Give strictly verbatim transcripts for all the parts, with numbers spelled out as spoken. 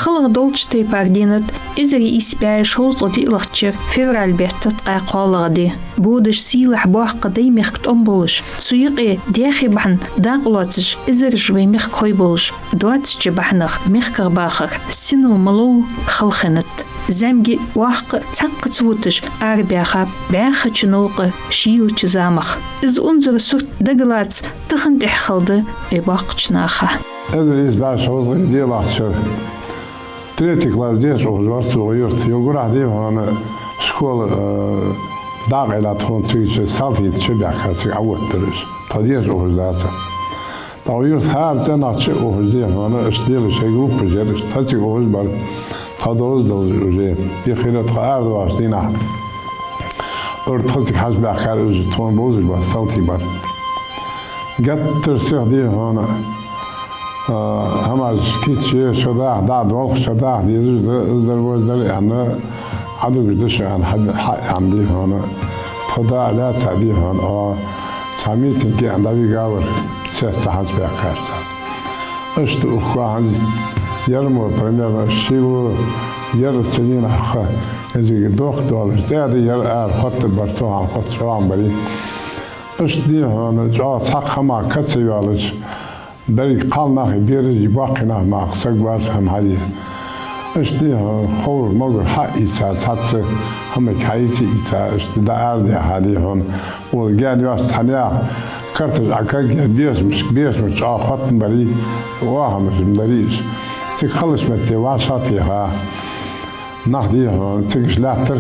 ХалагӀа долча тайпара денад эзар ийс бӀаь шовзткъа диълагӀча шера февраль бетта ткъаь кхоалагӀа ди. Бодаш сийлахь боккха Даймехка тӀом болаш, цу юкъе даьхе бахьан дакъа лоацаш эзараш вай мехка хой болаш, доацача бахьанах мехках бахар сино ма лов халхинат. ЗӀамига воккха цхьаккха ца вуташ арабаьхаб бӀаьхача новкъа шийлача замах. Из унзара сурт дагалаца тахан тӀехьа хала да вай боккхача наха. Эзар ийс бӀаь шовзткъа диълагӀча шера третий класс деша ухаш вар со укх юрта. Йогурахь дий хьона школа, э, дӀакъайла тхона цига чу салтий чу баьхка цига Ӏооттадар уж. Тхо деша ухаш дац. Тхо юрта хӀара цӀенах чу ухаш дий хьона, иштта лела шоай группаш яр, иштта тхо цига ухаш бар. Тхо довза долаш уже. Дихира тхо арадоагӀача дийнахьа. Ура тхо цига хьажа баьхкар уж, тхона бовзаш бар, салтий бар. Геттара сиха дий хьона, а, хӀамаш кийчъе, шо даха, дӀа долх шо даха дезаш да, из дар, вож дар аьнна, Ӏодугаш да шо аьнна, хьа-, хьа аьнна дий хьона. Тхо дӀа а лаьца дий хьона, а, цхьа митинге аьнна дӀавигавар, цеццахьанца баьхкар цар. Иштта укхаза хӀанз яр мо, примерно, ши ва яр цу дийнахьа, кхы, кӀезига дохк долаш, цӀаьда яр ара хоттабар, цу хана хотташ хьоахам барий. Иштта дий хьона, чӀоагӀа цхьаккха хӀамах ка ца йоалаш, деррига кхалнахи бераши боккхий нах мара саг вац хӀама хьаде. Иштта дий хьона, ховр-могар хьаийца, цхьацца хӀамага хьаийца, ийца, иштта дӀа арадаьха дий хьона. Ола гаьна йоаца цхьаннех карташ Ӏокагге, бешамашка, бешамашка чӀоагӀа хоттам барий, оахамаш-м дарий уж. Цига халача метте вӀашагӀтеха. Нах дий хьона, цигаш лаьттар.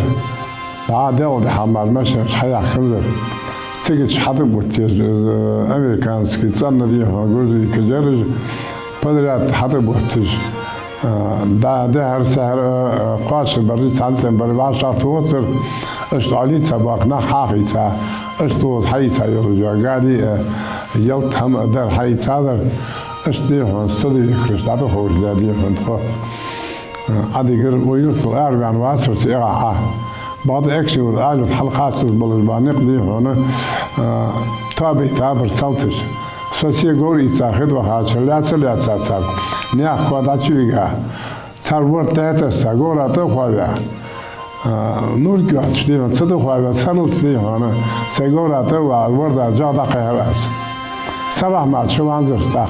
ДӀа делкъа дехьа мара машенаш хьаяхканзар. Цига чу хьатӀабутташ, э, американский, цӀена дий хьона, грузовикаш яр уж, подряд хьатӀабутташ. А, да, дехьара-сехьара, а, кхоачаш бараш, цхьанцен бараш вӀашагӀтохацар, иштта Ӏолийца боккха нах хьахийца, иштта укхаза хьаийца йолаш йола гади, а, ялат хӀама а дар хьаийцадар, иштта дий хьона, садувекараш дӀатӀаховшале дий хьона тхо. А, Ӏодигар, вай юртал араваьнна вацар цу эгӀа Ӏа. Бакъда Экажкъонгий-Юртара Ӏаьлас хьалкхаччалца болаш бола никъ дий хьона, а, тоабайтабар салташа. Со се говр ийца хи тӀа вахача, лаьца-лаьца цар наьха коа дӀачувига. Цар ворда тӀа а тесса, говра тӀа а хоаваь. А, нург йоацаш дий хьона, ца тӀа хоаваь, царалца дий хьона, сай говра тӀа а ваь, ворда жагӀа дӀакхихьар аз. Сарахьа мара ше ванзар тӀаккха.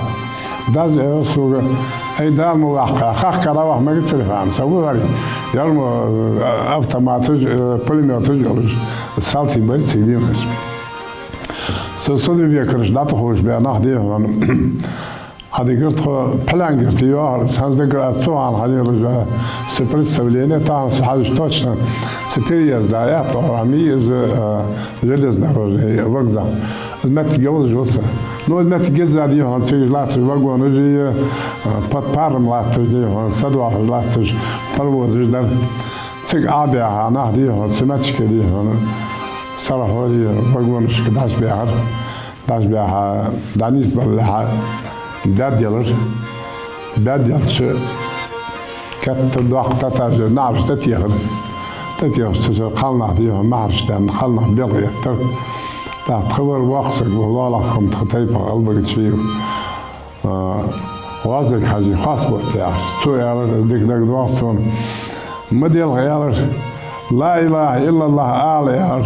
Дас аьлар сога: «Ай, Дала ма ваккха, хахка дӀаваха мега царна хӀама, со валаре». Яр мо, э, автоматаш, э, пулемёташ йолаш салтий бар цига дийнахьа. Со садувекараш дӀатӀаховшабаь нах дий хьона. Ӏодигар тхо Пхьилян-Герте йоахар, хӀанз дагара аз цу хана хьаделаш, са представлени, тахан со хьажача точно цу переезда, э, тӀа ора ма йий из, э, железнодорожный вокзал. Из моттиг йолаш ва са. Ну, из моттиг еза дий хьона, цига латташ вагонаш а, э, под паром латташ дий хьона, садоахаш латташ паровозаш дар. Цига Ӏобаьха нах дий хьона, цу моттиге дий хьона, сарахьой вагонашка дӀачубаьхар. ДӀачубаьха, дӀанийсбалалехьа, баьд елар. Баьд елча, кеттара доккха татажа наӀараш тӀатехар. ТӀатехача, цу чура кхалнах дий хьона, маьхьараш даьнна, кхалнах белха эттар. ТӀаккха тха вар воккха саг ва, лоалахкам тха тайпан Албогачиев. А, гӀоаззаг Хьажий, Хасбот яхаш. Цо аьлар, дика дагадоагӀа сона. Ма делха, аьлар, ла илахӀа иллаллахӀ ала, аьлар.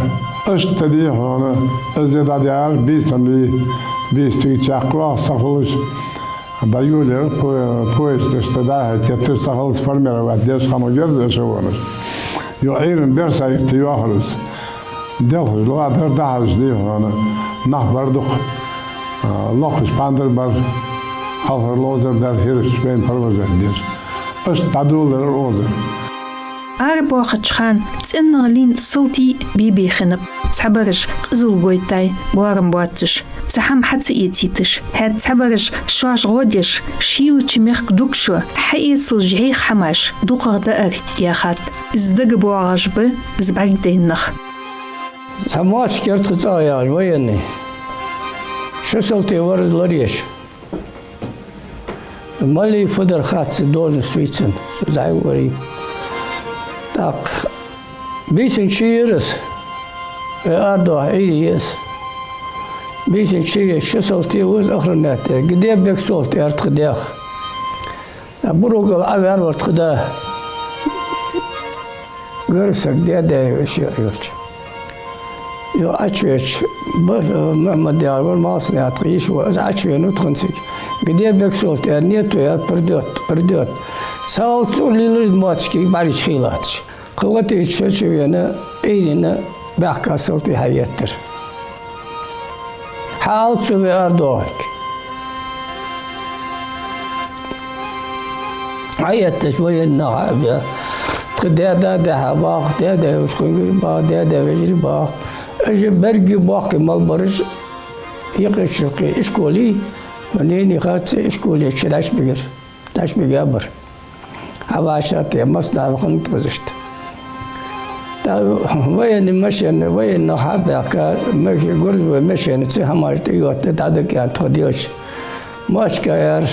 Иштта дий хьона, из дӀадаьлар, бийсан дий, бийса цига чакхйоагӀа са хулаш. ДӀайолаелар по-, поезд, иштта дӀа-хьа теттар, са хилац формировать деш хиннав герз эшелонаш. Юха Ӏуйрийна Берса-Юрте йоахар из. Делхаш лоадар, дӀахьежача дий хьона, нах бар дукха. А, локхаш пандар бар, халхар ловзар дар, хӀираша вайна провожать деш. Иштта дӀадоладелар укхазара. Арабоахача хана цӀенагӀа лийнна салтий бе-бе хиннаб. Цхьабараш къизал гойттай, боарам боацаш, цхьа хӀама хьа ца эцийташ. ХӀаьта цхьабараш шоаш гӀо деш, шийлача мехка дуг шо, хьаэцалаш жӀайха хӀамаш, дукхагӀа даар яхад. Из дагабоагӀаш ба из бӀаргадайна нах. Цхьа моцаш керта тха цӀагӀа яхаш, военный. Ши салтий вар из лораеш. Малий фу дар хац, должность вий цун, цу зӀамига варий. ТӀаккха бийсан чу яр из, э, арадоахаш Ӏуйре я из. Бийсан чу я, ши салтий ва из охранять дер. Где бег солт, аьлар тха даьх. Бурукъал Ӏаваьнна вар тха да. Гаргара саг, даь-даь веший йолча. Юха Ӏочувеча, ба-, Мухьмад-Даьла вар, Малсанаькъан йиша ва, из Ӏочувенав тхона цига. «Где Бексолта?» аьлча, «Нету», аьлар, «Придёт, придёт». Са хьалха цу лилар из моттиг, кӀезига бӀарчча хилаташ. Кхы гӀо тийша чувена, Ӏуйрийна баьхка салтий хьаеттар. Хьаала цо веар догӀарг. Хьаетташ военни нах хьа а баь, тха даь-да дехьа баха, даь-даь веший кхуьнгаш баха, даь-даь вежарий баха. Уж беррига боккхий мел бараш юкъе-чукъе ишколе, нени хац ишколе чу дӀачубигар. ДӀачубига бар. ХьавӀашагӀтехьа массанахьа хиннад тхо иштта. ТӀаккха военни машен, военни нах хьа а баьхка, машен, грузовой машенаца хӀамаш тӀайотта, дӀадига аьнна тхо делча, моттигаш, аьлар,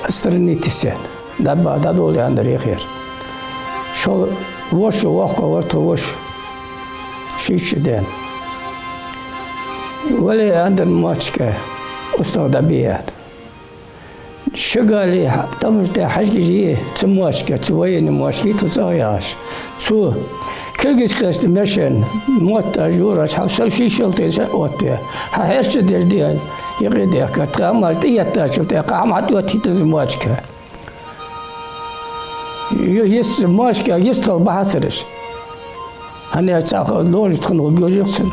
отстранитесь аьнна. ДӀаба-, дӀадола аьннадар юхера. Шо воша воккха вар тха воша. Шийтта шу даьнна. Вале, аьннадар моттигаш, устагӀа дӀабе аьнна. Шагали, тамаш тӀа хьажкӀажи, цу моттиге, цу военни моттиге тха цӀагӀа яхаш. Цо кулгашка кхаьчача машен, мотт а, жораш, хьал шал ший шалтӀе ша оттаве. Хьа хьерча деш ден, юкъе дехка, тха хӀамаш тӀаеттачул тӀехьагӀа хӀама хьатӀаоттийтаза моттиге. Ю-, йист моттиге, йистхила бахьасараш. ХӀана аьлча цхьа ха-, ложа тхона гӀоргйолаш яц цун.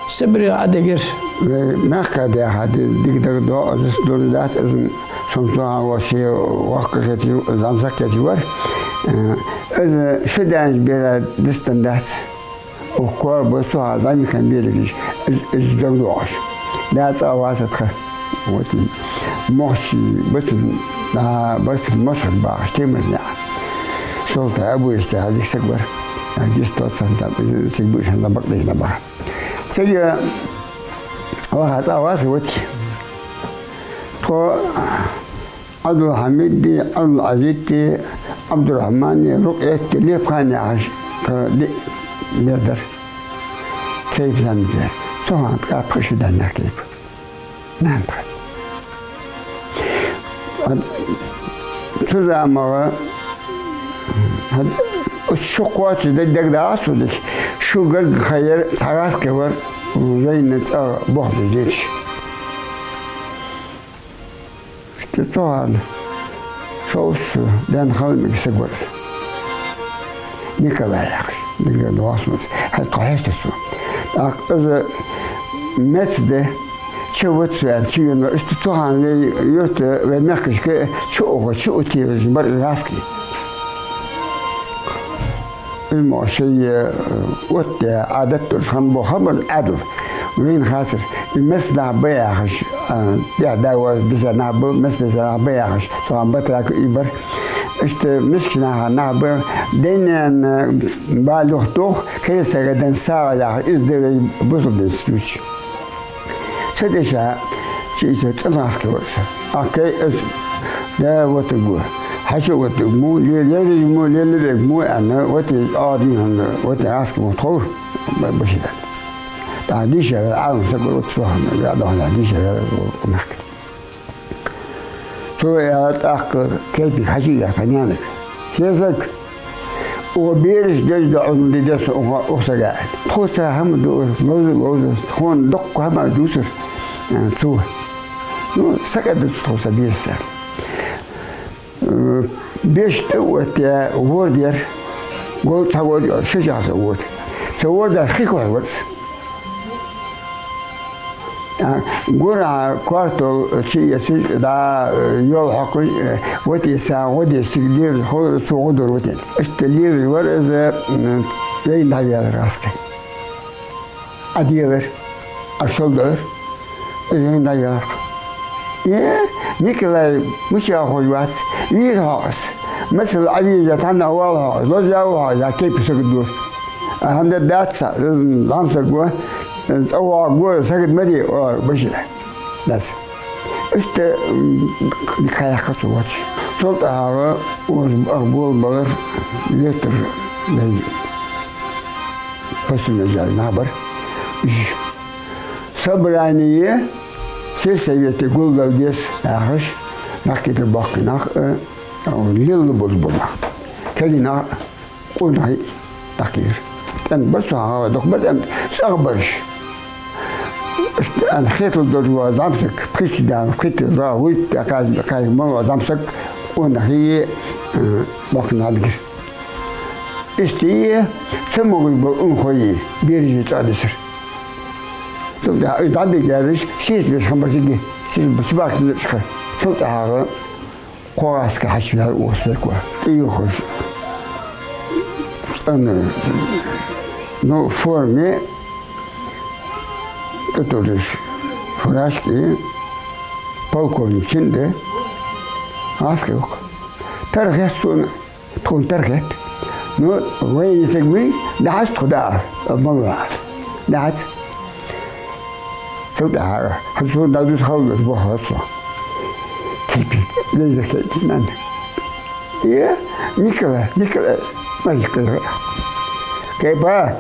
Сибре Ӏодигар. Вай мехка даьха ди-, дика дагадоагӀа, аз аса дурдац, аз сом цу хьан васе воккха хетий, зӀамсаг хетий вар. Э, аз шу даьннача бера дистан дац. Укх кор ба цу хьан зӀамига берригаш, аз, аз дагадоагӀаш. Да цӀа ваца тха. Вот и. Мохчи, бацан, а, бацан мосхар бахаш, темазня. Солта Абу Исте хьадик саг вар. А, гис тоцан там, цига бушан на бакъдеш на баха. Цига ваха цӀа ваца, вот. Тхо Ӏабдулхьамиди, Ӏабдулъазизи, Ӏабдурахьмани, Рукъети, Лепхани яхаш, тха ди-, бер дар. Кепа зӀамига бер. Цу хана ткъаь пхи шу даьннад кепа. Нана тха. Цу замагӀа, хӀа, шу кхоачаш даь дагадоагӀа цу дика. Шу гарга хайра, цхьа гӀазкхи вар, вайна цӀагӀа бохабеш диташ. Иштта цу хана шовзткъа шу даьнна хала мегаргсаг вар из. Николай яхаш, дагадоагӀа сона из. ХӀаьта тхо хьаьшта цо. ТӀаккха из меца де, чу вац цо аьнна, чу вена вар. Иштта цу хана вай юрта, вай мехкашка чу а уха, чу а телаш бар гӀазкхи. Из мо шоай, э, оттадаь Ӏадат долаш хиннаб хабар Ӏаьдал. Вайна хацар, из меца нах ба яхаш, а, тӀехьа дӀавоагӀаш беза нах ба, меца беза нах ба яхаш, цу хана батракаш уйбар. Иштта мискача наха нах ба, дайнена бала юхатох, керастага ден сагӀа яхаш, из да вай бусалба дин стуча. Цу деша, чи из цӀенхаска вар са. Ахкай аз, да, вот и гу. Хьача вот и гу, ле-, лерриш му, лелавег му, аьнна, вот и ада, вот и аска му тхов, ба-, башида. ТӀаккха дийша вар, Ӏалам саг вар, вот цу хана, я дохна, дийша вар, вот, мехка. Цо аьлар тӀаккха кепига хьажийга тха наьнага: «Хье саг, укх бераш деш да Ӏуна ди десса укх, укх сага». Тхоца хӀама ду, ловза, ловза, тхона доккха хӀама дувцар, а, цо. Ну, сакъердацар тхоца беса. Э, беш тӀа а оттаяь, ворда яр, гол цхьа ворда, ши чахса ворда. Цу ворда хих вар вац. А, гура квартал чи яцаш, да, э, йол хьокхаш, э, вот и са гӀо деш, цига лераш хулар, цу гӀо дора вот и. Иштта лераш вар из, м, вайна дӀаваьлар гӀазкхи. Ӏаделар, Ӏашал дар, из вайна дӀаваьлар. Э, Николай, мича хой вац, вийр хьо из. Масала, Ӏавижа, тхьанна вала хьо из, лоза вала хьо из, я кепа сагот ду. А хӀама дац, из зӀамсаг ва, цӀа вагӀа сагот ма де, о, башира. Дас. Иштта, м, кхайкха цу вац. Цул тӀехьагӀа уж ах болабалар, летар дай. Пасумежай набар. Собрание сельсовета гулдала деза яхаш, дӀакхийттар боккхий нах, э, лелаболаш бола нах. Кагий нах, къонахий дӀакхийттар. ТӀем бар со хьагӀара, дукха бар тӀем, цӀагӀа бараш. Ишта хетал долаш вола зӀамсаг, пхийтта даьнна, пхийтта ра, вуйт, кхаь, кхаь мала зӀамсаг, къонахий, э, боккхий нах бигар. Истий, цамогаш бола унахой, бераш цӀа дисар. Цул тӀехьа уж дӀабигераш, сийсбеш хӀама бар цига, сийсбеш чубаккхийттар. Цул тӀехьагӀа кхо гӀаскхий хьачувеар Освекова. ТӀайохаш, цӀена, ну, форме, тӀатулаш фуражка, полковник чин да, гӀаскхий ва-кх. Тара хет сона, тхона тара хет. Ну, вай йисаг мий, дахьац тхо даа, мала ваал. Дахьац. Цул тӀехьагӀа, хӀанз сона дӀадус хала долаш бохар со. Кепи, леза кепи, нан. Э, Николай, Николай, Николай. Кепа.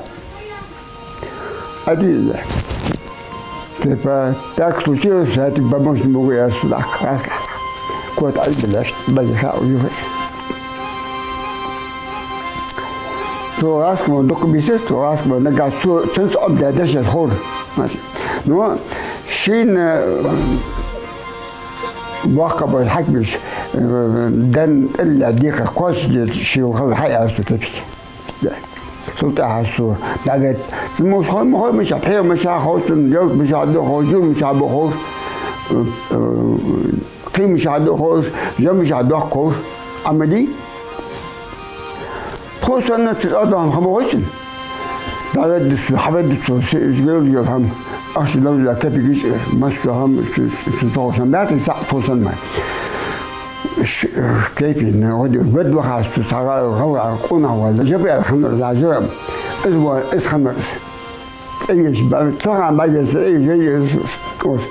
Адила. Типа, так случилось, я тебе помочь не могу, я сюда, краска. Кот ай белаш, базиха уюхас. Цу гӀаскхо дукха бисар, цу гӀаскхо нагахь цу, цунца обда дешаш ховр. Ну, шин, э, боккхий бола хьакимаш, э, ден тӀалла дика кхоачашде шийла хала хьаьрсу кепик. Цул тӀехьа со дӀавет. Цу муш хой, ма хой, миша, пхьегӀа миша ховш, ялат миша ду ховш, жур миша бу ховш, э, э, кхий миша ду ховш, жа миша дохк ховш. Амма ди? Тхо санна цу тӀа доам хӀама хой цун. ДӀавет ду со, хьавет ду со, се изгел йол хӀама. Ахча ловла кепигиш, массо хӀама, цу, цу, цу тохаш хӀама дац, и сахь тхо санна мара. Ш-, кепи, ну, гӀо де, вед вахас цу сага гӀалгӀа къонах вала, жаб аьл ханнар зажура. Из ва, из ханнар из. ЦӀавеш ба, цахан баге цӀавеш, ей, ей, ус, ус.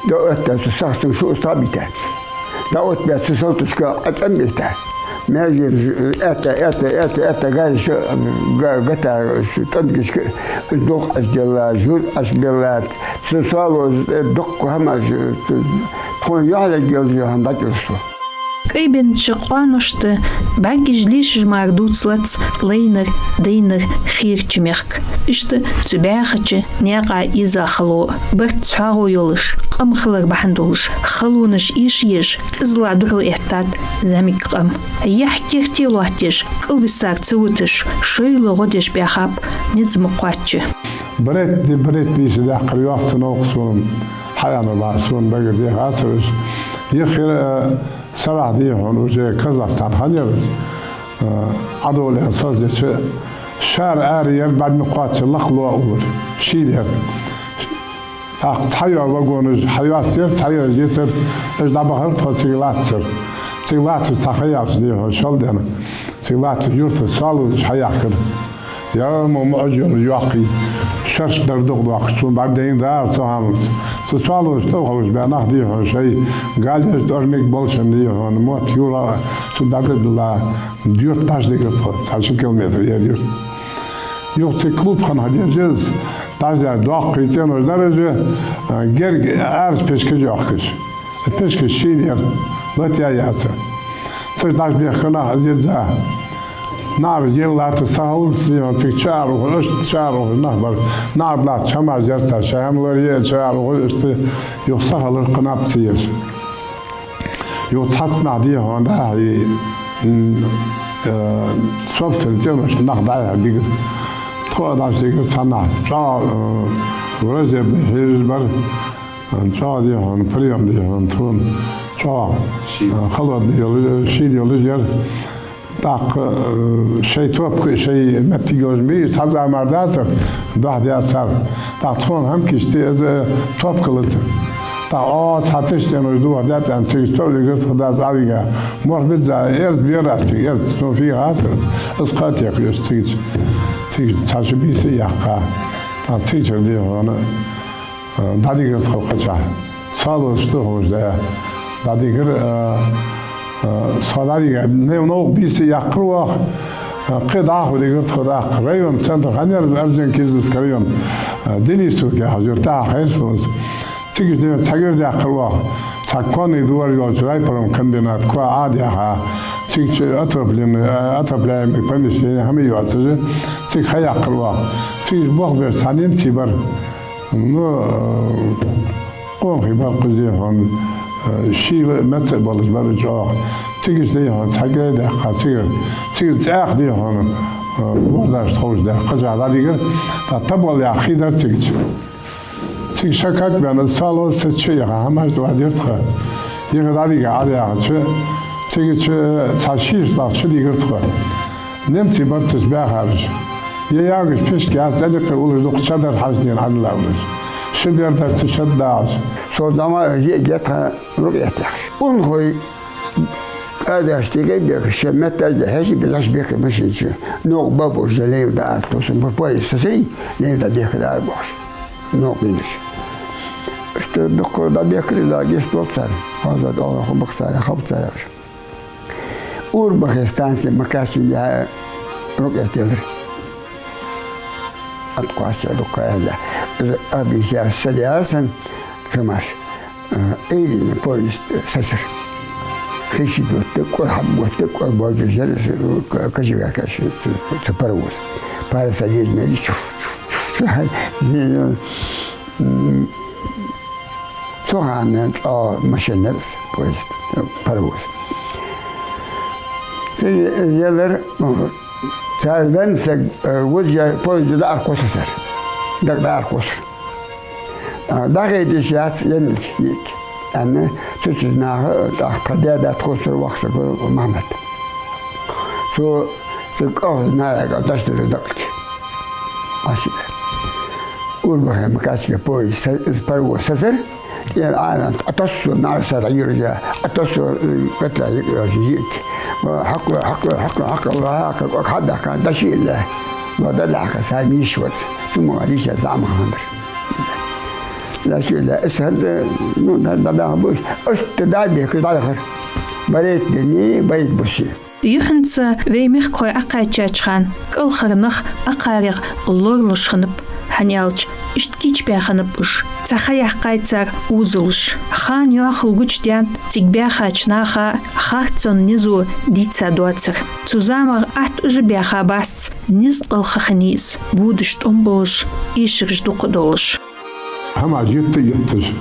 Да отта цу сахцун шу устабита. Да отбя цу салтушка ацамбита. Межир, это, это, это, это, гари шу, га-, гата шу, тӀамгишка, дулх аш делла, жур аш белла, цу сало, э, дукха хӀамаш, э, тхона юхьле гелжа хӀама дӀакӀилсу. КӀайбеннача къоаношта бӀаргаш лийшаш мара дувцалац лайнар, дайнар, хийрача мехка. Иштта цу бӀаьхача наькъа ийза хало, барт цхьоагӀо йолаш, къам хилар бахьан долаш, халонаш эшаеш, кӀезига духьал эттад зӀамига къам. Яхь керте лоаттаеш, кӀалвисар ца вуташ, шоайла гӀо деш баьхаб низ ма кхоачча. Барет ди, барет бийса даьккхар йоах цу новкъа сона, хьаяна бахьа сона багара дехацар уж. Дехира, э, сарахь дий хьона, уже Казахстан хана яр из, э, Ӏадола яр создеча, шар ара яр, бӀарна кхоачча лакха лоа улар, шийла яр. ТӀаккха цхьайола вагонаш хьайоастаяр, цхьайола йицар, уж дӀабахар, тхо цига латтар. Цига латтар цхьа ха яьлча дий хьона, шал дена. Цига латтача юрта соалозаш хьаяхкар. Я мо муӀаж йолаш йоккхий, шераш дар дукха доаккхаш, цун бӀаргадайна дар цу хӀаманца. Цу соалозаш тӀа ховш баь нах дий хьона шоай галеш тӀормиг болчун дий хьона, мотт юра цу дӀабедала юрт дӀаш дигар тхо, цхьа ши километр яр юрт. Юха цига клуб хинна хьадеш из, дӀаш даь доккхий цӀенош дар уж, герга араш пешкаш йоахкаш. Пешкаш шийла яр, латаяь яцар. Цу дӀаш бехка нах из йизза. НаӀараш ел латтар сахаллац, цига чу ара ухаш, иштта чу ара ухаш нах бар. НаӀарга латтача хӀамаш яр цар, шоай хӀама лорае чу ара ухаш, иштта юха сахалар кхы наб ца еш. Юха цхьацца нах дий хьона дӀа-хьа, м, э, собственный цӀеношта нах дӀа-хьа дигар. Тхо а дӀаш дигар цхьа нах. ЧӀоагӀа, э, враждебный хьежаш бар. ЧӀоагӀа дий хьона, приём дий хьона тхона. ЧӀоагӀа, э, холодный йолаш, шийла йолаш яр. ТӀаккха, э, шоай топка, шоай моттиг йолаш ма йий, цхьа цӀа мара дацар, дохьа даьр цар. ТӀаккха тхона хӀама кийчде, из, э, топка лацар. ТӀаккха, о, цхьа тиша цӀенош дохьа даьд аьнна, цига товлигар тха дас Ӏавига. Морх бизза, эрз бера цига, эрз, цун фийха ацар, из кхатех йош цига, цига цхьа ши бийса а яьккха. ТӀаккха цигачара дий хьона. Э, дӀадигар тхо кхычахьа. Соалозаш тӀа ховш да. ДӀадигар, э, э, со дӀадига, нев новкъа бийса яьккхар оаха. Э, кхы дӀахо дигар тхо дӀаккха. Район центр хиннаяр из, Орджоникидзевский район. Э, Денисовка яхаш юрт, тӀехьа хайра сона из. Цига дена цхьа гӀар даьккхар оаха. Цхьа конный двор йолча райпромкомбината коа Ӏодийхад, цига чу отопленный, э, отопляемый помещени хӀама йоацаш, цига ха яьккхар оаха. Цига болх беш цхьа немций бар. Ну, э, къонахий бар кхузахь, э, шийла меца а болаш бар чӀоагӀа. Цига, дий хьона, цхьа кӀай даьккха, цига, цига цӀаьхха, дий хьона, э, вордаш тховш даьккха, кхычахьа дӀадигар, тӀаккха табол яха хий дар цига. Цига шакак бен, из сол валца чу яха хӀамаш тӀадир тха. Яха дӀадига Ӏа яхача, цига чу цхьа шийша тӀа чу дигар тхо. Немций бар цу чу баьхараш. Е ягаш пишк яц, цӀаликкха уллаш дукха чадар хьажден Ӏанлавлаш. Шу бер дар цу чу дагӀаш. Со зама е гетха рукъет яхаш. Унхой кӀадаш тига бех, шен метташ да хьежи бе, лаш бех машин чу. Ногу бабуш да лев да ар, то сум по пояс сосри, лев да бех да ар бохш. Ногу бинаш. Что духкор да бех, да геш тол цар. Хоза да Аллаху бахсара, хаб цар. Урбахе станция Макачин я рукъет ялар. Аткъоас я дукха аьлла. Абийса садясан камаш. Э, Эйлина поезд сацар. Хи ши готта, кӀор хьаб готта, кӀор бой бежар, э, к-, кашага каш, ц-, ц-, паровоз. Пара садезмели чуф, чуф, чуф, чуф, м, цу хана чӀоагӀа машинарс поезд, э, паровоз. Ц-, ялар, э, цар венна саг, э, вуза поезд да аркхо сацар. Даг да аркхо сар. А, дӀахайта йиш яц енниг йиъиг, аьнна, цу чу наха, тӀаккха тха даь-да тхоцара вахсаг Махьмад. Цо, цу кӀалха наьга дӀачудир дакъалг. Аши. Урбахе Макачке поезд са-, из паровоз сацар, кӀел Ӏаваьнна, а тосо наӀар сара йиржа, а тосо, э, катла йиъиг йош йиъиг. Хьакъ, хьакъ, хьакъ, хьакъ, хьакъ, хьакъ, хьакъ, хьакъ, дӀашиъла. Ва далахка сай миш вац. Цума риша зама хандар. Лашила, эс хӀанз, ну, да, да, да, буш, аш да, да, бехи, да, хар. Барет дени, барет буси. Юххьанца вай мехкахой Ӏокхаьчача хана кӀалхара нах ӀокхарегӀа лоралуш хиннаб, хӀана аьлча иштта кийчбаь хиннаб уж. Цхьа ха яьккхай цар узалуш. Хана йоахал гучадаьннад цига баьхача наха харцон низо дийца доацар. Цу замах атта уж баьха бац, низ кӀалха хиннай из, будаш тӀом болаш, эшараш дукха долаш. ХӀама житта-житташ,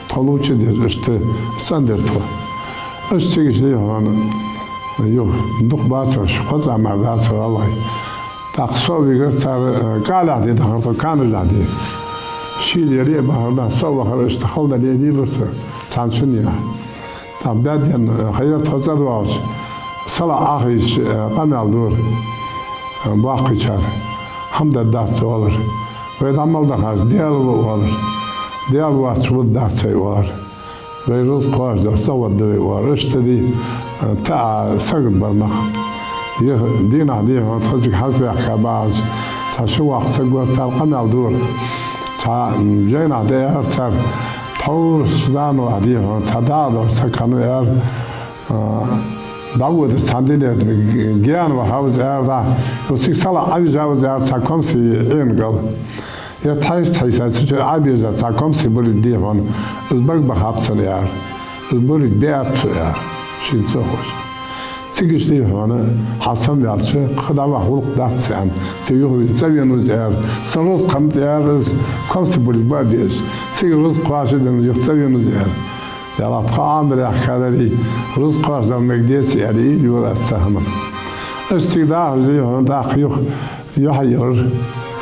тхо лувча деза, иштта цӀандир тхо. Иштта цига, дий хьона, юха дукха бацараш, кхо цӀа мара бацар гӀалгӀай. ТӀаккха со а вигар цар, э, кӀалехь де дахар тхо, канажахь де. Шийла яре а бахар, со а вахар, иштта хала дале а лелар со, цхьан шинне. ТӀаккха баьденна, э, хайра тхо цӀа доагӀача, салаӀа Ӏохайша, э, къамаьл дора, э, боккхийчар. ХӀама дар дац оалар. Вай дӀа мел дахача, Даьла ва оалар. Даьла воацаш вад дац вай оалар. Вай рузкъ кхоачашдеш ца вад да вай оалар. Иштта дий, э, тӀа а сагот бар нах. Е дийнахьа, дий хьона, тхо цига хьажа баьхка багӀача, цхьа ши воккха саг вар, цар къамаьл дора. Цхьа, м, жайнахьа да аьлар цар, тхьовра замалахь, дий хьона, цхьа дагӀа долаш саг хиннав аьлар, а, дӀаводар цхьан дийнахьа, гаьна ваха ва из аьлар дӀа. Цу цига салаӀа Ӏовижа ва из аьлар цхьа комси Ӏийнагал. Ер тхьайса-тхьайса цу чу Ӏобежа цхьа комси бурид, дий хьона, из бага бахаб цунна аьлар. Из бурид беат цо аьлар, шийна ца ховш. Цига иштта, дий хьона, хьастам ваьлча, кхы дӀаваха гӀулакх дац аьнна, цига юхавийрза цӀавена ва из аьлар. Са рузкъа хиннад аьлар из, комси бурид ба а безаш. Цига рузкъ кхоачашденна юха цӀавена ва из аьлар. Ялат тха Ӏамарехь кадарий, рузкъ кхоачашдала мегаргдеций аьле, из йора аз цхьа хӀама. Иштта цига дахаш, дий хьона, тӀаккха юха, юхьа йилар.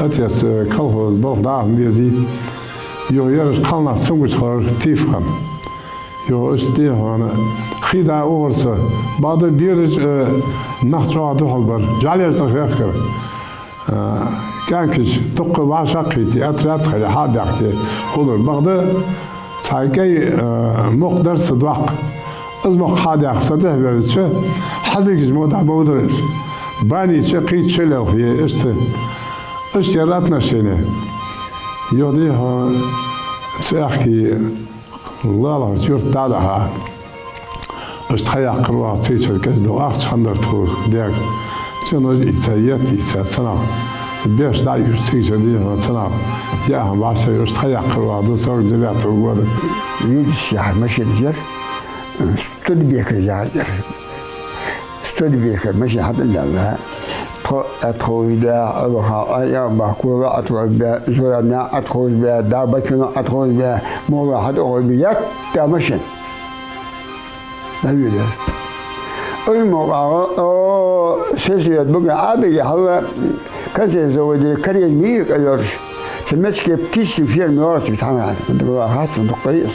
Отец, э, колхоз балха даха безий. Юха ераш кхалнах цунгаш хилар тиф хинна. Юха иштта, дий хьона, хий да угӀар со. Бакъда бераш, э, нах чӀоагӀа духьал бар. ЖӀалеш тӀа хехкар. А, кӀаьнкаш дукха вӀашагӀкхийтте, отряд хиле, хьа а баьхке, хулар. Бакъда цхьа кӀай, а, мукх дар са доккха. Из мукх хьа а даьхка, со тӀехьа ваьлча, хьазигаш мо дӀабовдар уж. Бани чу, кхийча чу лелхе, иштта. Иштта яр отношени. Юха, дий хьона, цу аьхки лалхарча юрта дӀа а даха, иштта ха яьккхар оаха цига чура кӀезига-дукха ахча хиннадар тхога даьга. ЦӀенош ийца, етт ийца, цунах беш дӀа а юаш, цига чура, дий хьона, цунах яа хӀама вӀашагӀйоацаш, иштта ха яьккхар оаха дусаргдевятого года. Видишь, яхар машинаш яр, Студебеккера яхар. Студебеккера машен хьатӀадаьлла. Тхо Ӏотховшабаь, Ӏоваха, Ӏа, Ӏа бахкула Ӏотховшабаь, Зурамнаькъ Ӏотховшабаь, Дабакино Ӏотховшабаь, моллагӀа хьатӀаховшабаь, етта машен. ДӀавелар. Уж мукъагӀа, о, сельсовет буга Ӏобига хьалла, консервный заводе карен мийга кӀалераш. Цу мечке птичный ферма йоагӀаш цхьана. Дагла хасу дуккха йис.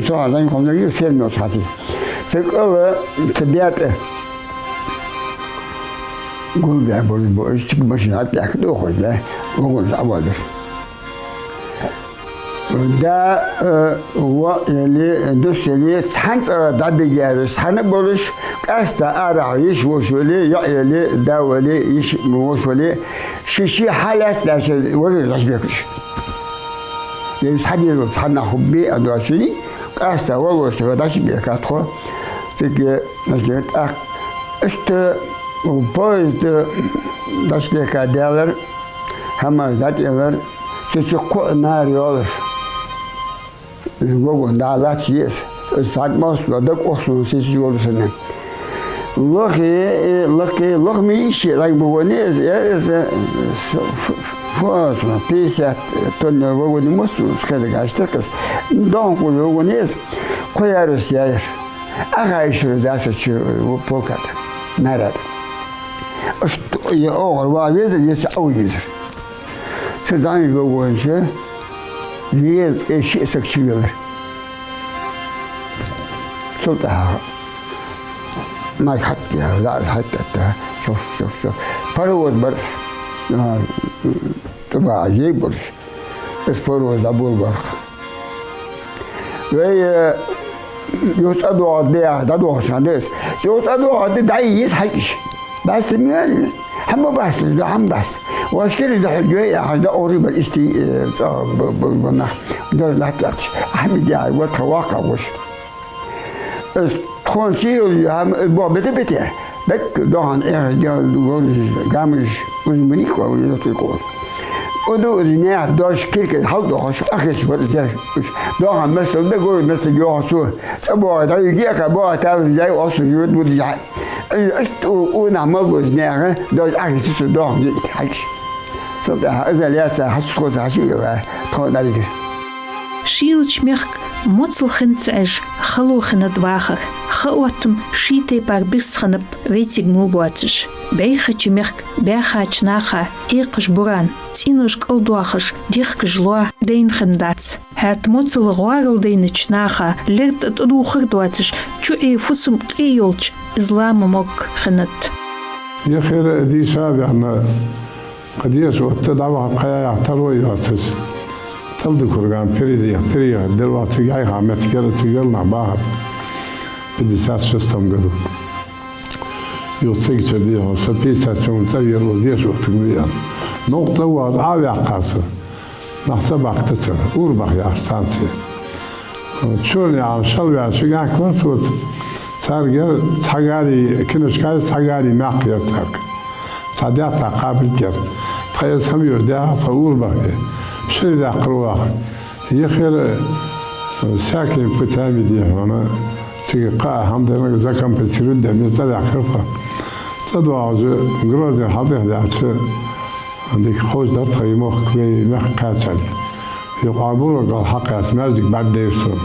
Цо хьа зайна хӀама ферма йоагӀаш хьаси. Цу кӀала, цу бетӀа. Гулбе болаш бу, уж цига машина тӀехьа дохой, да? Вагонаш Ӏоваьлар. Да, э, воӀ яле, дус яле, цхьан цӀагӀа дӀабига яр уж, цхьана болаш, къаьстта арахьа йиша-воша вале, йоӀ яле, да вале, йиша-воша вале, ший-ший хьалаца дӀачу вагонаш дӀачубехкаш. Е уж хьадезал цхьаннахьа хургбий а доацаш, къаьстта валлалца дӀачубехкар тхо. Цига, значит, тӀаккха иштта поезд дӀачудехка даьлар, хӀамаш дӀатӀаялар, цу чу кхоъ нара йолаш. Вагон дӀа лаца еза. Из цхьа мост ва, даг охсун сисиж волу санна. Лохе, э, лохе, лохме ище лаг вагон из, э, из, э, ф-, ф-, ф-, пятьдесят тонна вагон мост, схеда гаш таркас. Дон ку вагон из, кхо ярус яр. Ахай шура даса чу, э, полката, нарад. Аш т-, я огъар ва веза, я ча ау веза. Цу зӀамига вагонча везткъе шиъ саг чувелар. Цул тӀехьагӀа май хатта, лаьа хатта, чоф, чоф, чоф. Паровоз барс, а, тӀубаӀа жей барс. Из паровоз дӀаболабар-кх. Вай, э, юха цӀадоагӀаргда яхаш, дӀадоагӀаш хиннад из. Юха цӀадоагӀаргда, дӀайиса хьакӀаш. Баста мел вен. ХӀама баста, да хӀама баста. Вашкираш да хьоьгу, яхаш, да орий бар истий, э, цӀа б-, б-, б-, нах. Дор лат-латаш. Ахьмад яхаш, вот ха ваккха гӀуш. Из тхона сийла ю хӀама, из бо бета-бете. Дакка дохан эхаш дел гамаш, уж мани кхо, уж йоций кхо. Оду уж наьха дош киркал хьалдохаш, ахиш бар деш. Дохан мастал да, гой мастал йохасу. ЦӀа богӀа дӀаюги аха, богӀа таваш яй осу, юд буд яй. Аш у, у на мал буз наьха, дош ахиш цу дохан йит хьакш. Цул тӀехьа азал яца хьасхоз хьаши вела, тхо дӀадигар. Шийлача мехка моцал хин ца Ӏеш, хало хиннад вахар. Ха оттам ший тайпара бирса хиннаб вайцига мо боацаш. БӀайхача мехка баьхача наха хьекхаш буран, цӀенош кӀалдоахаш, дехкаш лоа дайна хиннадац. ХӀаьта моцал гӀоарал дайнача наха лер тӀа тӀадувхар доацаш, чу Ӏе фусам къе йолча из лама мог хиннад. Яхара дийша ваьнна, кхы деша отта дӀаваха кхаяя тарло йоацаш. Талда курган передех, переехать дер вац, цига Ӏайха меттигера, цига нах бахар. Пятьдесят шестом году. Юха цига чер дехар, со пятьдесят семь цӀа верло деша оттаг веан. Нокъ цӀа вагӀаш Ӏа ваьккха со. Нах ца баккха цар, ура баха яхаш царна ца. Чорни Ӏан шал ваьлча гӀаьхка вар соца. Царгара цхьа гари, кинашкай цхьа гари мякх яр царга. Цхьа даьтта кхабригера. Тха эс хӀама йош даьха, тха ура бахе. Шире даккхар ваха. Яхера, э, всякими путями дехьона. Цига кхаа хӀама дернаг законспектировать де, мел цӀа даьккхар тха. ЦӀа доагӀаш, Грозне хьалдехдаьлча, дика ховш дар тха и мохк вай мехка кхаьчалга. Юкъа Ӏабура гал хьакхаьча, маьждиг бӀаргадайра сона.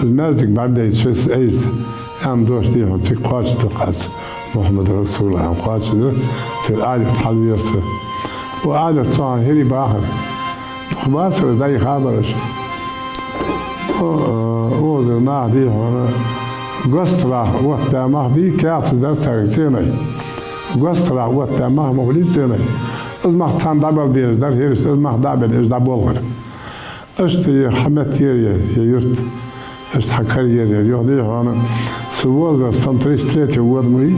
Из маьждиг бӀаргадайча, из айса, аьнна дош дехьа, цига кхоачаш дар кхаьча. Мухьаммад Расулуллахь аьнна кхоачаш дар, цига Ӏалат хьалвера со. О, Ӏалат, со хьан хӀирий бахар. Дукха бацар дӀайха бараш. О, э, оза нах дехьона, госталахь оттабаь мах бий, каьхаташ дар царга цӀенай. Госталахь оттабаь мах ма хулий цӀенай. Из мах царна дӀабала безаш дар, хӀираш, из мах дӀабала, уж дӀаболхар. Иштта е хьа меттера е, е юрт. Иштта хьа карьера е. Юха дехьона, со возрастом тридцать третьего года ма вий,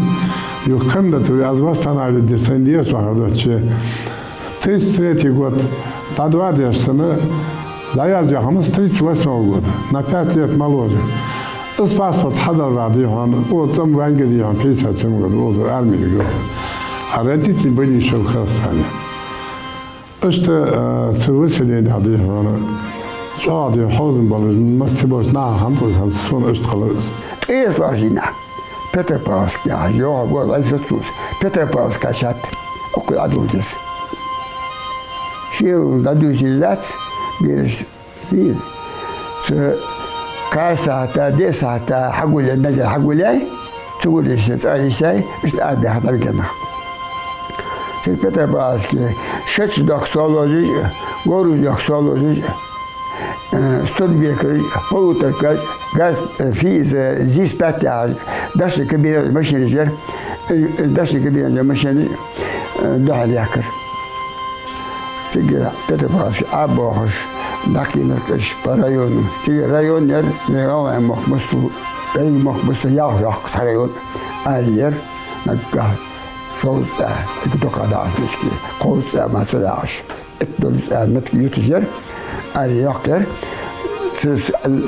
юха кандидатура аз восстанавливать де, сайна деша вахар доцче. Тридцать третий год дӀадоадеш санна, дӀаязъяь хӀама с тридцать восьмого года, на пять лет моложе. Из паспорт хьадалара дехьона, о, цӀа ма ваьннга дехьона, пятьдесят семь года, озар армии гӀо. А родители были ещё в Казахстане. Иштта, а, цу выселенех дехьона, ЧӀоагӀа дийна хьовзам болаш, массе болча наха хӀама тӀа сона иштта хилар из. Ткъаь итт лагӀа дийнахьа Петропавловск яхаш, йоах, гӀо вӀалла сацус, Петропавловск кхаьчад, укхаза Ӏодулдес. Шел дӀадуьйцийла дац, бераш, вий, цу кхаь сахьата, диъ сахьата хьагулъяь, мегаш хьагулъяьй, цу гулъяьй, цӀа йисай, иштта арабаьхаб дӀавига нах. Цига Петропавловске шача дохка совлозаш, говрача дохка совлозаш, э, Студебеккераш, полуторкаш, ГАЗ, э, фи из, э, ЗИС пять яхаш, дошни кабинетаца машинаш яр, э, э, дошни кабинетаца машинаш, э, духьал яьккхар. Цига Петропавловске ӀобоагӀаш, дӀакхийнар уж по району. Цига район яр, вай ГӀалгӀай мохк бусалба, вай мохк бусалба ялх йоккха цхьа район. Ара яр, наггахьа шовзткъа цӀа, цига дукха дагӀаш дешки, кховзткъа цӀа мара ца дагӀаш. Итт долаш цӀа меттиг юташ яр, ара йоккха яр. Цу,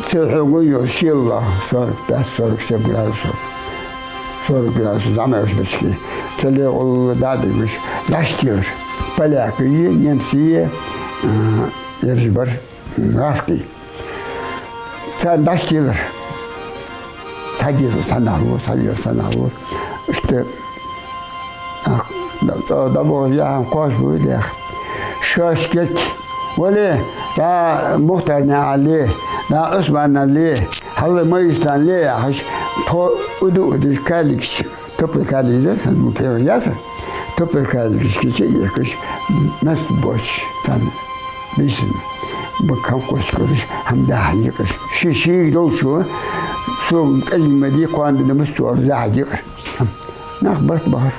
цу хьогӀа йола шеллагӀа, сорок пять, сорок семь градусов, сорок градусов зӀамагӀа уж меттигаш. Цу левгӀа дӀадигаш, дӀачутелар. Полякаш, немцаш, а, ераш бар, гӀазкхий. Царна дӀачутелар. Цхьа дезал цхьаннахьа лора, цхьа дезал цхьаннахьа лора. Иштта, а, да-, да-, дӀабоагӀаш яхьан кхоачаш ба вай дехьа. Шоаш кӀезига: «Вале, дӀа Мухтарнаькъан ле, дӀа Ӏусманнаькъан ле, хьалла Майсутанаькъан ле», — яхаш, тхо уду-удаш калигаш, топпар калигаш да, хӀанз ма кхераш яцар, топпар калигаш кийча а ехкаш, маьстагӀа боацаш, царна бийсан ба кхам кхоачаш, хӀама дахьа йикъаш. Ший-шийга долчо, сога кӀезига ма дий, кхоана да мустор дахьа йикъаш. Нах барт бахар.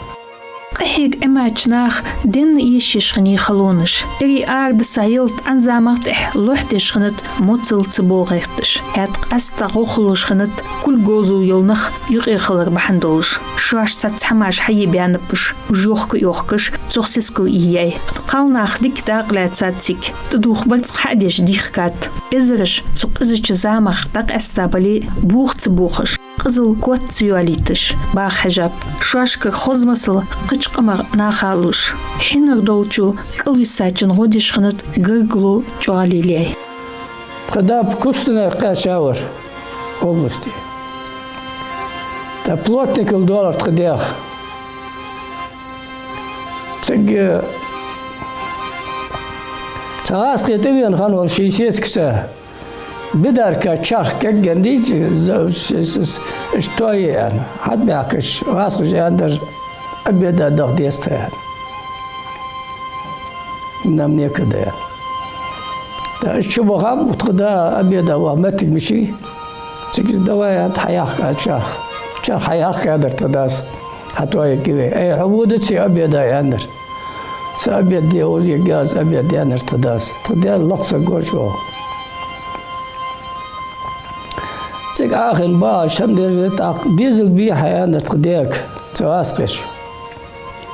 Къахьега Ӏимача наха денна эшаш хиннай халонаш. Эрий арадаьха ялат ӀанзамагӀа тӀехьа лохьдеш хиннад моцал ца боагӀа гӀерташ. ХӀаьта къаьстта гӀо хулаш хиннад кулг говзал йола нах юкъе хилар бахьан долаш. Шоаш цхьацца хӀамаш хьае баьннаб уж, уж йохка а йохкаш, цох сискал ийяй. Кхалнаха дика дакъа лаьцад цига, тӀадувха барзкъа хьа а деш дийхкад. Эзараш цу къизача замах дӀакъаьста бале а, бух ца бохаш, къизал кот ца йоалийташ, баха хьежаб. Шоашкара хоза масал кхыча къамах наха а луш, хьинар долчо кӀалвисачун гӀо деш хиннад гаргало чӀоагӀа лелаяй. Тха да Кустанайх кхаьча вар области. ТӀа плотникал доаллар тха даьх. Цига цхьа гӀазкхий тӀавена хиннавар ший сесагах. Бидарка чарх кагган дийцача, з-, с-, с-, с-, иштта тоае аьнна. ХьатӀабаьхкача гӀазкхаша аьннадар: «Обеда даха деза тха», — аьнна. «Нам некогда», — аьнна. ТӀаккха уж чубахаб, тха да обеда ваха моттиг мичай. Цига: «Давай, — аьннад, — хьаяккха чарх». Чарх хьаяккха аьннадар тха дас. Хьатоаергья вай. «Ай, хьо вода цига обеда», — аьннадар. «Са обед де, оза ергья аз обед», — аьннадар тха дас. Тха даьна лакха саг вар чӀоагӀа. Цига Ӏохайна багӀаш хӀама деш, тӀаккха дезал бий хьа, аьннадар тха даьга, цу гӀазкхаша.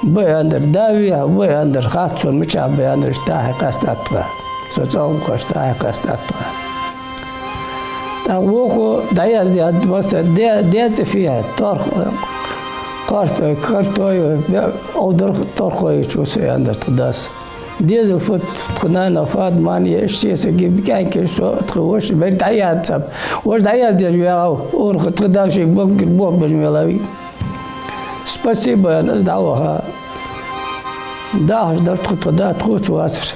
«Ба», — аьннадар. «Да вий хьа?» «Ва», — аьннадар. «Хац сона, мичахьа ба», — аьннадар. «Иштта дӀа-хьа къаьстад тха. Со цӀалхаш дӀа-хьа къаьстад тха». ТӀаккха вокхо дӀаяздаьд, масса де, де цӀи фу я, торх-, кхартой, картой, бе-, овдар торхой чу са, аьннадар тха дас. Дезал фуд, тха нана Фатма, я иштта сесаг, кӀаьнк, со, тха воша, бер дӀаяздецаб. Воша дӀаяздеш ваьгӀав, урха тха дас ший бог-, бог беш мелави. «Спасибо», — аьнна, из дӀаваха. Дахаш дар тхо, тха да тхоца вацар.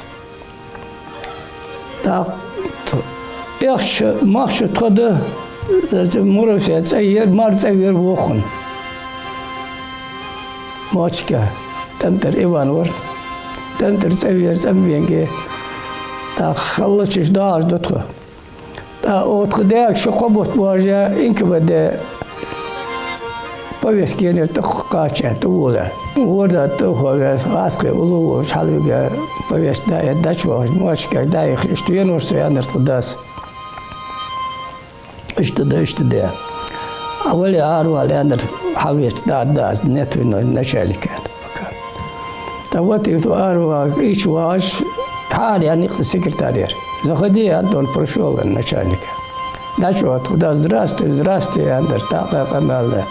ТӀаккха эхча, махча тхо да, Муравсе цӀа яр, мар цӀа вер вокхун. Мочка, ТӀантӀара Иван вар. ТӀантӀара цӀа вер, цӀа ма венге. ТӀаккха халлачаш доагӀаш да тхо. ТӀаккха тха даьга ши-кхо бутт боажа, Н К В Д повестка енар тӀакхача, тӀавола. ВорхӀ тӀа ухо ве, гӀазкхий уллув волча хьалвига повестка даь, дӀачувахаш, мочкех дӀаихаш, иштта венавар со, аьннар тха дас. Иштта да, иштта да. А вале, аравала, аьннар, хьавеча дӀа а дац, нет, начальник, аьннар. ТӀаккха вот и аравала, ича вагӀаш, хьаара яьннай-кх секретарь яр. «Заходи, Антон», прошёл, аьнна, начальник. ДӀачувахав тха дас: «Здравствуй, здравствуй», аьннадар, тӀаккха къамаьл даь.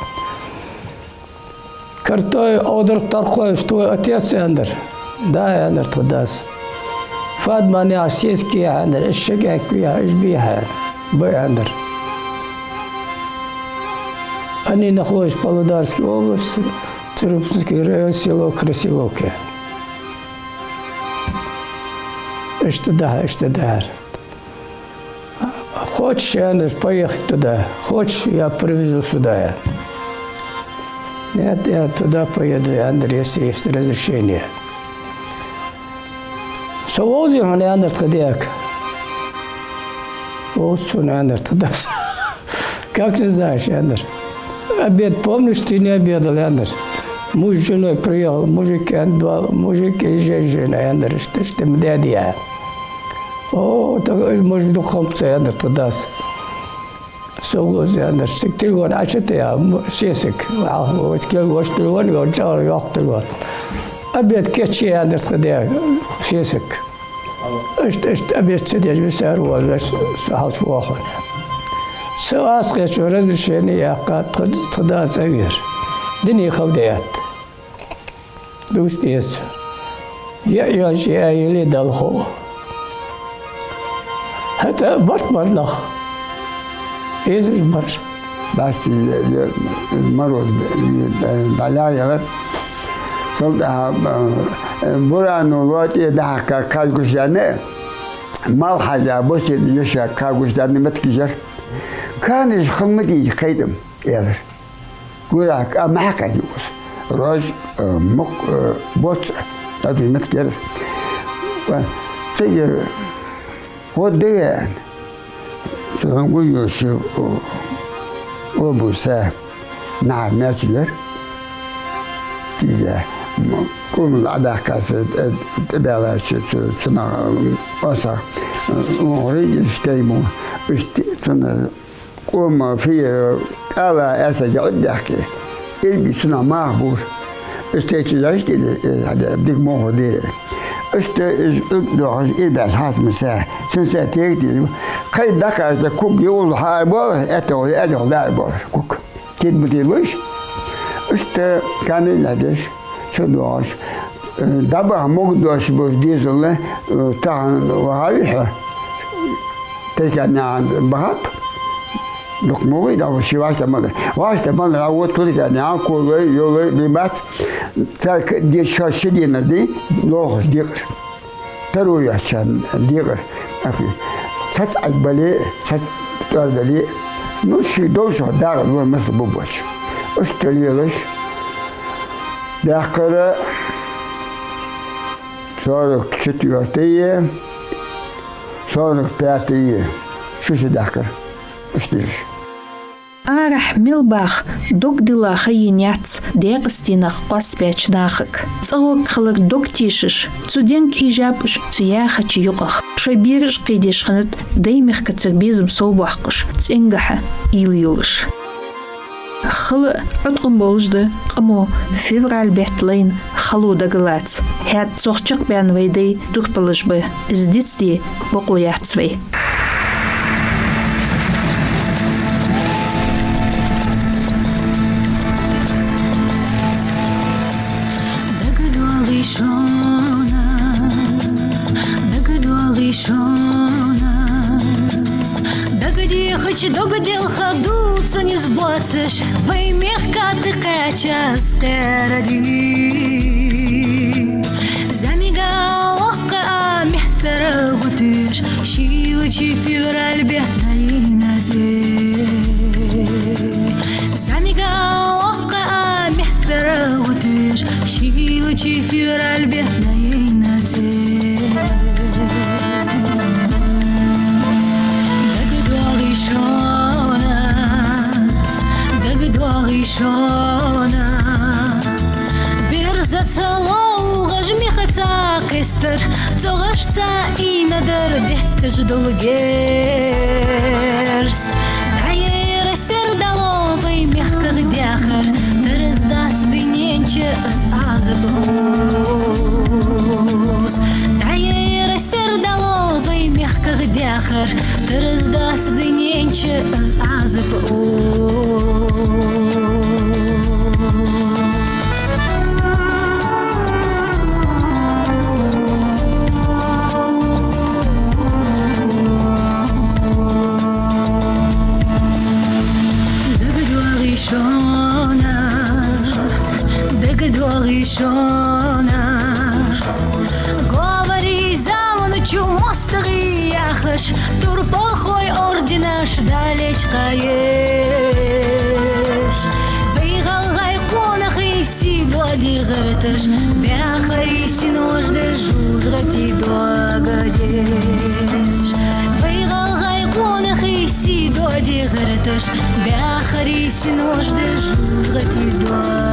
«Картой, овдар торхой, твой отец?» аьннадар. «Да», аьннадар тха дас. Бадман яхаш сеска я, аьннар, из шагӀа кхы я, из бийха, ба, аьннар. Они находятся в Павлодарской области, Царапинский район, село Красиловка. Иштта да, иштта да. Хочешь, аьннар, поехать туда? Хочешь, я привезу сюда? Нет, я туда поеду, аьннар, если есть разрешение. Со вовзий хьона, аьннар, тха даьга? Вовз сона, аьннар, тха дас. Как не знаешь, аьннар. Обед помнишь, ты не обедал, аьннар. Муж с женой приехал, мужик, аьннар, два, мужик и женщина, аьннар, иштта, иштта ма даьдий. О, так из мужик дукха хиннаб цо, аьннар, тха дас. Со вовзий, аьннар, цига телефон Ӏочутаьй, м-, сесаг, валлахӀи, вай кел вош телефон, йо, чӀоагӀа йоккха телефон. Обед кийчъе, аьннар, тха даьга, сесаг. Иштта, иштта обед ца деш, висар волаш, со хьалчу вохуна. Со аз кхечо разрешение яьккха, тха, тха да цӀавера. Дина хала де атта. Дувца деза. Яа йоаца яа яле, Далла хов. ХӀаьта барт бар нах. Эзараш бар. Баста, э, э, мороз, э, э, дӀалаьгӀ ялар. Цул тӀехьагӀа, э, бурано лоӀа тӀа дӀахьакха кхаж гуш даьнна, малхьажа, босийна йиша кхаж гуш даьнна моттигаш яр. Канаш хала ма дийца кхайтӀа-м, аьлар. Гурахь кӀа ма хьакхаьча укхаза. Рож, э, мукх, э, боц, а, дӀадуй моттиг яр из. Ва, цигара гӀо да веана. Цу хьун гуйош, о, обуса нахьа мечигар. Тига, м, кӀумал Ӏабаьккхача, э, тӀабаьлача цу, цунах, э, оса, э, унхари иштта мо, иштта цунна кӀома фи-, кӀала эсаги Ӏуддаьккхе, ирби цунах маха бур. Из тайча яш дили, э, хьада, дика мохо де. Иштта из уг дохаш, ирбаьс хьасма са, син са тега дили. Кхай дакхаш да куг югӀул хьаар болар, этта гӀоли, этта гӀоли даар болар, куг. Кид бутилуш, иштта канал лягеш, чу дохаш, э, дабаха мог дош бош дезала, э, тахан вахавиха. Тайкан ян бахат. Дукха ма вай, да, ши вашта мала. Вашта мала, а вот туркан ян, колой, йолой, бимац. Царк де шо ши дина ди, лохаш дикъар. Таро яц шоана декъар. Ахи. Цац Ӏаг бале, цац тӀор дале. Ну, ший долчох дагӀа вон масса бу боч. Иштта лелаш. Даьккхар сорок четвёртое, сорок пятое. Шу-шу даьккхар. Иштта лелаш. Арахьа мел баха дог дилла ха енаяц Даькъастенах къоастабаьча нахага. ЦӀагӀа хилар дог тешаш, цу денга хьежаб уж цу яхача юкъах. Шоай бераш кхийдеш хиннад Даьймехкацара безам совбоаккхаш, цӀенгахьа уйла йолаш. Хала Ӏоткъам болаш да, къамо февраль бетта лайна хало дагалаца. ХӀаьта цох чакхбаьнна вай дай дукхагӀболаш ба, из дицде бокъо яц вай. ДагадоагӀий шоана, дагадоагӀий шоана. Дагадехача дог делха дувца низ боацаш, вай мехка тӀакхаьча аз къаьради. ЗӀамига воккха а мехтара гӀутеш, шийлача февраль бетта дӀайийна тӀе. ЗӀамига воккха а мехтара гӀутеш, шийлача февраль бетта дӀайийна тӀе. ДагадоагӀий шоана, дагадоагӀий шоана. Берзаца ловгӀаш мехаца кхестар, цӀогӀашца ийнадар детташ дола герз. ДӀаяйра сердало вай мехках даьхар, тараздац дунен чу из Ӏазап ус. ДӀаяйра сердало вай мехках даьхар, тараздац дунен чу из Ӏазап ус. Шоана, дагадоагӀий шоана, говрий заман чу моастагӀий яхаш, турпалхой орденаш далечкъаеш. Вай гӀалгӀай къонахий сий доаде гӀерташ, баьхарий синош да жожагӀатий доагадеш. Вай гӀалгӀай къонахий сий доаде гӀерташ, баьхарий синош да жожагӀатий доагадеш.